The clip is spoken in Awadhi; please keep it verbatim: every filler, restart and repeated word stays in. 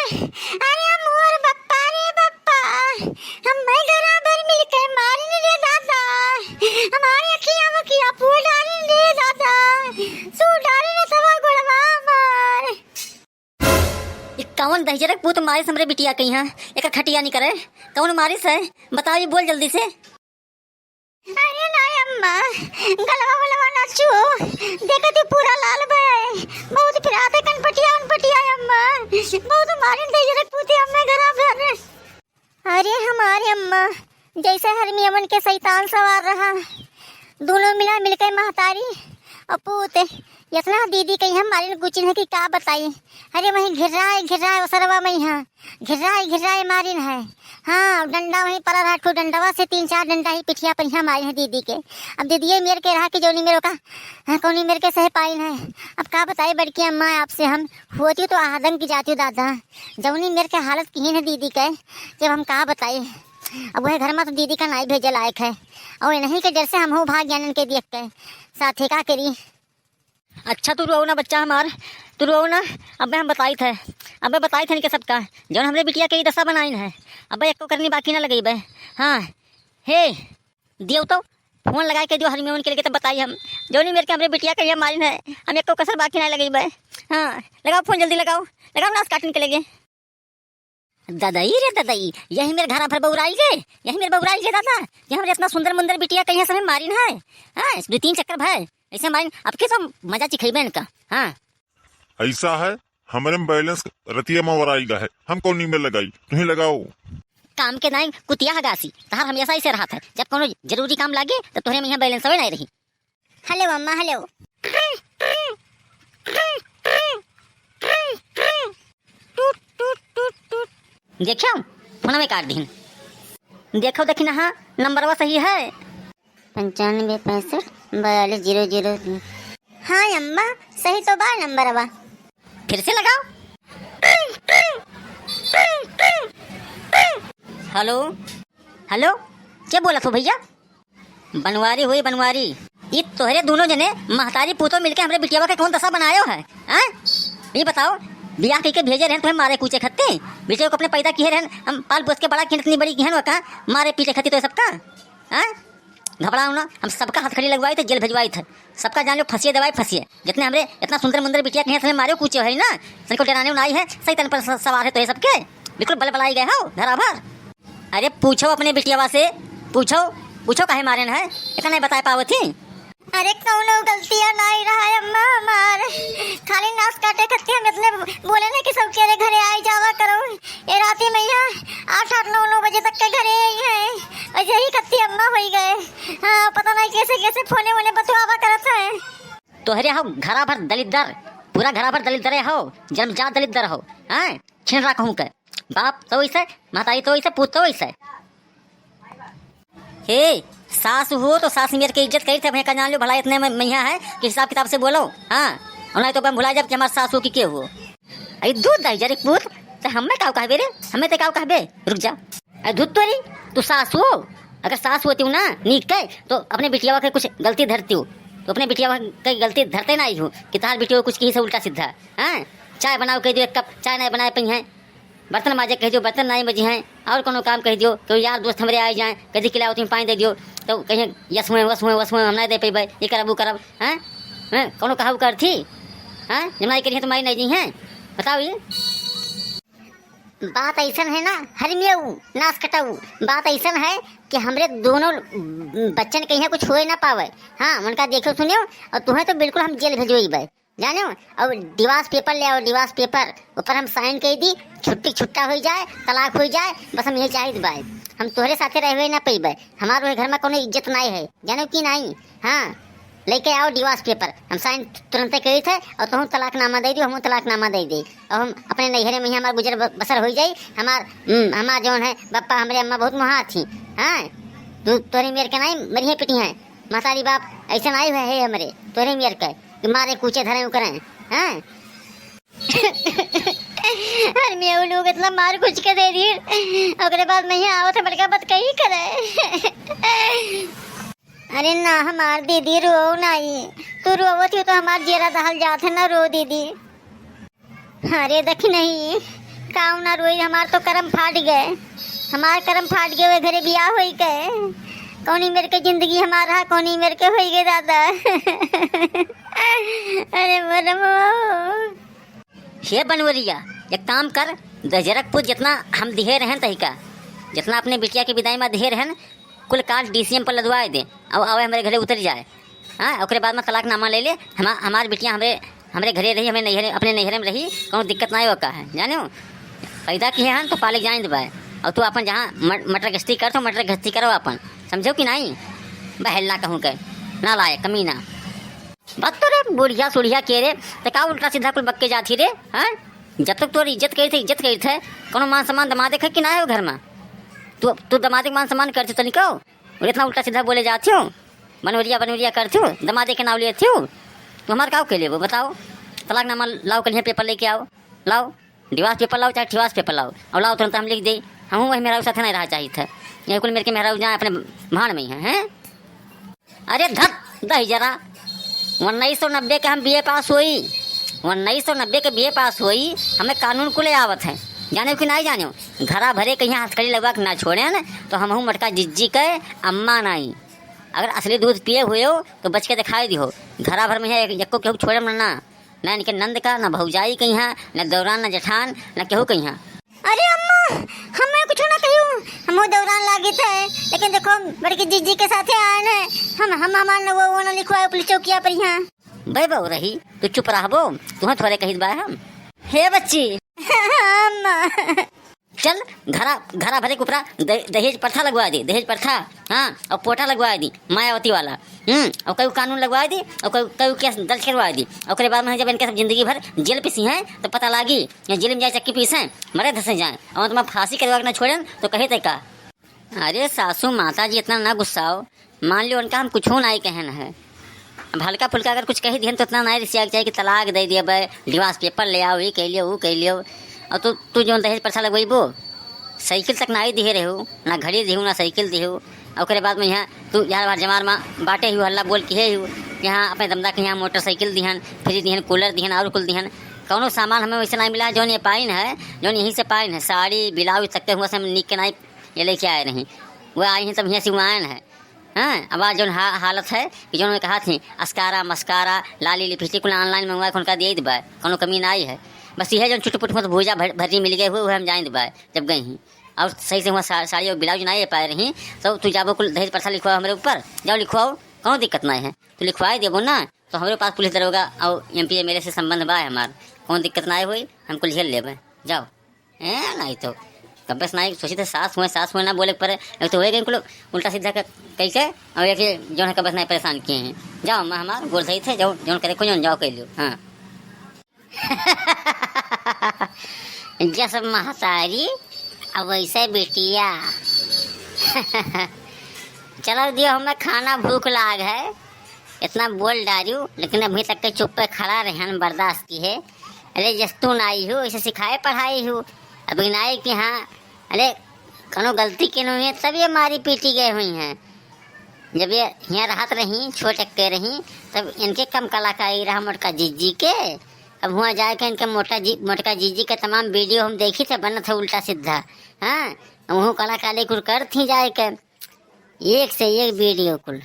अरे मोर बप्पा रे बप्पा, हम्मे घरा भर मिलके मारिन रे दादा, हमारे अखिया मखिया फूल डालिन रे दादा, सू डालिन सवा गोड़वा मार। ये कौन दहिजरक पूत मारिस हमरे बिटिया के यहाँ? एकर खटिया नहीं करे, कौन मारिस है? बताओ, ये बोल जल्दी से। अरे ना अम्मा, गलवा वलवा ना छू, देखत ही पूरा लाल बे, बहुत फिराते कनपटिया उनपटिया अम्मा, बहुत मारिन दहिजरक पूते अम्मा घरा भर। अरे हमारे अम्मा, जैसे हरमियवन के शैतान सवार रहा, दोनों मिला मिलके महतारी और पूत, इतना दीदी के यहाँ मारिन गुचिन है कि का बताई। अरे वहीं घिर्राए घिर्राए ओसरवा में यहाँ घिर्राए घिर्राए मारिन है। हाँ, डंडा वहीं पड़ा रहा, ठू डंडवा से तीन चार डंडा ही पिठिया पर यहाँ मारिन है दीदी के। अब दीदिये मेर के रहा कि जौनी मेर का, हाँ, कौनी मेर के सह पाइन है। अब का बताई बड़की अम्मा आपसे, हम होती तो आदम की जाती हो दादा, जौनी मेर के हालत किहिन है दीदी के, जब हम का बताई। अब वह घर में तो दीदी का नाई भेजे लायक है, और इन्हीं के डर से हम हो भाग ज्ञानन के देख के साथे का करी। अच्छा, तू रोओ ना बच्चा हमार, तू रोओ ना। अबे हम बताइत है, अबे बताइत है इनके सबका, जौन हमरे बिटिया के ई दशा बनाइन है। अबे एको करनी बाकी ना लगइबे। हाँ, हे, दियो तो, फोन लगाए के दियो हरमियवन के लगे, तब बताई हम। जौनी मेर के हमरे बिटिया के यहाँ मारिन है, हम एको कसर बाकी ना लगइबे। हाँ, लगाओ फोन, जल्दी लगाओ, लगाओ नास काटन के लगे। ददई रे ददई, यही मेर घरा भर बउराई गे, यही मेर बउराई गे दादा, ये हमरे इतना सुंदर मुंदर बिटिया कहिया समय मारिन है। हाँ, दो तीन चक्कर भय, ऐसे मारिन, अब के सब मजा चिखइबे इनका। हाँ। ऐसा है, हमरे में बैलेंस रतिया में वराई गा है, हम कौनी मेर लगाई, तुहीं लगाओ। काम के नाई कुतिया हगासी, तहार हमेशा ऐसे रहत है, जब कौनो जरूरी काम लागे, तब तोहरे में यहाँ बैलेंस नहीं रही। हेलो अम्मा, हेलो। टूट, टूट, टूट, टूट। देखियो, फोनवे काट दीन। देखो, देखी ना, हाँ, नंबरवा सही है। पंचानवे पैंसठ बयालीस जीरो जीरो तीन। हाँ अम्मा, सही तो बा नंबरवा। फिर से लगाओ। हेलो, हेलो, के बोलत हो भैया? बनवारी हुई बनवारी। ई तोहरे दोनों जने महतारी पूतो मिलके हमरे बिटियावा के कौन दशा बनायो है, हैं? ई बताओ, बियाह कइके भेजे रहन तोहे मारे कूचे खत्ती? बिटिया को अपने पैदा किहे रहन, हम पाल पोस के बड़ा किहन, इतनी बड़ी किहन, वो कहाँ मारे पीटे खत्ती तोहे सबका, हैं? घबराओ ना, हम सबका हथकड़ी लगवाइत है, जेल भेजवाइत है, सबका जान लो, फंसिए दवाई फंसिए। जितने हमरे इतना सुंदर मुंदर बिटिया कहिया समय मारे कूचे है ना, तनको डराने नाई है, सही तन पर स-, सवार है तोहे सबके, बिल्कुल बल बलाई गए हो धरा भर। अरे पूछो अपने बिटियावा से, पूछो, पूछो काहे मारेन है, इतना नहीं बताए पावत ही। अरे कौनो गलतिया नाई रहा अम्मा हमार, खाली नास काटे खत्ती हम इतने बोले ना कि सबके रे घरे आई जावा करो। ये राती में यहाँ आठ आठ नौ नौ बजे तक के घरे आई है, और यही खत्ती अम्मा होई गए। हाँ, पता नहीं कैसे कैसे फोने वोने बतवावा करत है। तोहरे हो घरा भर दलिद्दर, पूरा घरा भर दलिद्दरे हो, जन्मजात दलिद्दर हो, हैं? छिनरा कहूँ के। बाप तो वैसे, महतारी तो वैसे, पूत तो वैसे। हे, सास हो तो सास मेर के इज्जत करी थे, भैया का जान लो, भला इतने में मैया है कि हिसाब किताब से बोलो, हाँ? और नहीं तो अपन भुला जाब कि हमार सास हो कि के हो। अरे दूध दाई जरे पूत, तो हमें काव कहबे रे? हमें ते काव कहबे? रुक जा। अरे दूध तोरी, तू सास हो? अगर सास होती हूँ ना, नीक के, तो अपने बिटियावा के कुछ गलती धरती हूँ। तो अपने बिटियावा के गलती धरते ना आई हूँ कि तार बिटिया कुछ कही से उल्टा सीधा, हाँ? चाय बनाओ कह दियो, एक कप चाय नहीं बनाए पई हैं। बर्तन माजे कह दियो, बर्तन नहीं मजी हैं। और कोनो काम कह दियो, कोई यार दोस्त हमरे आए जाएं, कदी किलाओ तुम पानी दे दियो, तो कहिए, "यस हुए, वस हुए, वस हुए, हम नहीं दे पइबे, ये करब, वो करब।" हैं? हैं? कोनो कहाऊ कर थी? हैं? जब नहीं करिए तो मारी नहीं दी हैं? बताओ ये। बात ऐसन है ना, हरमियऊ, नास कटाऊ, बात ऐसन है कि हमरे दोनों बच्चन के यहाँ कुछ होए ना पावे। हाँ, उनका देखियो सुनियो, और तुम्हें तो बिल्कुल हम जेल भेजोइबे। जाने हो, अब डिवोर्स पेपर ले आओ, डिवोर्स पेपर, ऊपर हम साइन कर दी, छुट्टी छुट्टा हो जाए, तलाक हो जाए, बस हम यही चाहित बाय। हम तोहरे साथे रहबे ना पइबे, हमार वही घर में कोनो इज्जत नहीं है, जाने हो कि नहीं? हाँ, लेके आओ डिवोर्स पेपर, हम साइन तुरंते करी थे और तुम तलाकनामा दे दियो, हम तलाकनामा दे दे, और हम अपने नैहरे में ही हमार गुजर ब-, बसर हो जाई। हमार, हम्म, हमार जौन है बप्पा, हमरे अम्मा बहुत मुहा थी, हाँ, तू तोरे मेर के नहीं मरिए पिटी हैं, महतारी बाप ऐसे नहीं है, है हमरे तोरे मेर के कि मारे कूचे धरे उकरे, हैं? अरे मैं वो लोग इतना मार कुछ के दे दी, ओकरे बाद मैं यहाँ आवत है बड़का बात कहीं करे। अरे ना हमार दीदी रो ना, ये तू रोवत हो तो हमार जेरा दहल जात है ना, रो दीदी। अरे देख नहीं, काऊ ना रोई, हमार तो करम फाट गए, हमार करम फाट गए, वे घरे बियाह होई के। कौनी मेर के जिंदगी हमार रहा, कौनी मेर के होई गए दादा। अरे मोर मो। हे बनवरिया, एक काम कर, दहिजरा के पूत जितना हम दिहे रहन तहिका, जितना अपने बिटिया के विदाई मा दिहे रहन, कुल काट डीसीएम पर लदवाए दे, अउ आवे हमरे घरे उतर जाए। हाँ, ओकरे बाद मा तलाकनामा ले ले, हमा-, हमार बिटिया हमरे, हमरे घरे रही, हमरे नैहरे, अपने नैहरे मा रही, कौनो दिक्कत नाई होका है, जानेउ? पैदा किहे हन तो पाले जाए देबाए, अउ तू अपन जहाँ मट-, मटर गश्ती कर तो मटर गश्ती करो अपन, समझेउ कि नाई? बहल ना कहूँ के, नालायक, कमीना। बस तो रे, बुढ़िया सुढ़िया के रे, ते का उल्टा सीधा कुल बक के जात ही रे, हाँ? जब तक तोर इज्जत करी थे, इज्जत करी थे, कौनो मान सम्मान दमादे के है कि नाई हो घर मा? तू, तू दमादे के मान सम्मान करती तनिको? और इतना उल्टा सीधा बोले जाती हो, बनवरिया, बनवरिया करती हो, दमादे के नाव लेती हो, तो हमार का के लेबो बताओ? तलाकनामा लाओ, कल यहाँ पेपर लेके आओ, लाओ, डिवोर्स पेपर लाओ, चाहे ठिवास पेपर लाओ, और लाओ तुरंत हम लिख दे। हम वही मेहरारू साथे नहीं रहा चाहिए था, ये कुल मेर के मेहरारू जाए अपने भाड़ में ही है, हैं? अरे धत दहिजरा, उन्नीस सौ नब्बे के हम बीए पास होई, उन्नीस सौ नब्बे के बीए पास होई, हमें कानून कुले आवत है, जानेउ कि नाई जानेउ? घरा भरे कहिया हथकड़ी लगवा के ना छोड़ेन, तो हमहू मोटका जिज्जी के अम्मा नाई। अगर असली दूध पिए हुए हो, तो बच के दिखाई दिहो। घरा भर में है, एको केहू छोड़म ना, ना इनके नंद का, ना भौजाई कहिया, ना दौरान, ना जेठान, ना केहू कहिया। अरे अम्मा, हमें कुछ ना कहियो, हमहू दौरान लागित है, लेकिन देखो, बड़की जिज्जी के साथे आए हैं, हम, हम हमार न वो, वो ना लिखवाए पुलिस चौकिया पर यहाँ। बे बउरही, तू चुप रहबो, तुहें थोड़े कहित बा हम। हे बच्ची। अम्मा। चल, घरा, घरा भरे के ऊपरा द-, दहेज प्रथा लगवा दे, दहेज प्रथा, हाँ, और पोटा लगवा दी, मायावती वाला, हम्म, और कई कानून लगवा दी, और कई, कई केस दर्ज करवा दी। ओकरे बाद में जब इनके सब जिंदगी भर जेल पीसी हैं, तो पता लागी, या जेल में जाए चक्की पीसे, मरे धसे जाए, और तुम्हारा फांसी करवा के ना छोड़ेन, तो कहे ते का? अरे सासू माता जी, इतना ना गुस्साओ, मान लियो उनका हम कुछो नाई कहन है। अब हल्का फुल्का अगर कुछ कह दिहन तो इतना नाई रिसिया के चाही कि तलाक दे दिया बे, डिवोर्स पेपर ले आओ, ये कह लियो, वो कह लियो। और तू, तू जो दहेज प्रथा लगवाइबो, साइकिल तक नाई दिहे रहो, ना घड़ी दिहू, ना साइकिल दिहू। और ओकरे बाद में यहाँ तू यार बार जमार मा बाटे ही हल्ला बोल किहे ही, यहाँ अपने दमदा के यहाँ मोटरसाइकिल दिहन, फ्रिज दिहन, कूलर दिहन, और कुल दिहन। कौनो सामान हमें वैसे नाई मिला है, जौन ये पाइन है, जौन यहीं से पाइन है, साड़ी, ब्लाउज तक के हुआ से हम निक के नाई ये लेके आए रही। वो आई हैं तब हियाँ सिवान है। हाँ, अब आज जौन हा-, हालत है कि जौन मैं कहा थी, अस्कारा, मस्कारा, लाली, लिपस्टिक, कुल online मंगवा के उनका दिए देबा, कौनो कमी नाई है। बस यह जौन चुट पुट मत भूजा भर-, भर्री मिल गए हुए, वह हम जाए देबा, जब गई ही। और सही से हुआ सा-, साड़ी और ब्लाउज नाई पाए रही, तो तू जाबो कुल दहेज प्रथा लिखवाओ हमरे ऊपर, जाओ लिखवाओ, कौनो दिक्कत नाई है। तू लिखवाए देबो ना, तो हमरे पास पुलिस दरोगा और एमपी एमएलए से संबंध बा हमार, कौनो दिक्कत नाई होई, हम कुल झेल लेबे, जाओ। ए, नाई तो कब्बे से नाई सोची थे, सास हुए, सास हुए ना बोले के परे, एक तो होए गए कुल उल्टा सीधा क-, कई के, और एक ये जौन है कब्बे से नाई परेशान किए हैं। जाओ, अम्मा हमार गोड़ धई थे, जाओ, जौन करे को जौन जाओ कह लियो, हाँ। जस महतारी, अब वैसे बिटिया। चलो दियो, हमें खाना भूख लाग है, इतना बोल डारियो, लेकिन अभी तक के चुप्पे खड़ा रहन, बर्दाश्त किहे। अरे जस तू नाई हो, ऐसे सिखाए पढ़ाई हो, अभी नाई कि हाँ, अरे कौनो गलती के नहीं है, तब ये मारी पीटी गए हुई हैं। जब ये हियाँ रहत रही, छोट के रही, तब इनके कम कलाकारी रहा मोटका जिज्जी के। अब हुआँ जाए के इनके मोटा जी, मोटका जिज्जी के तमाम वीडियो हम देखी थे, बनत है उल्टा सीधा। हाँ, वहू कलाकारी कुल करत ही जाए के, एक से एक वीडियो कुल।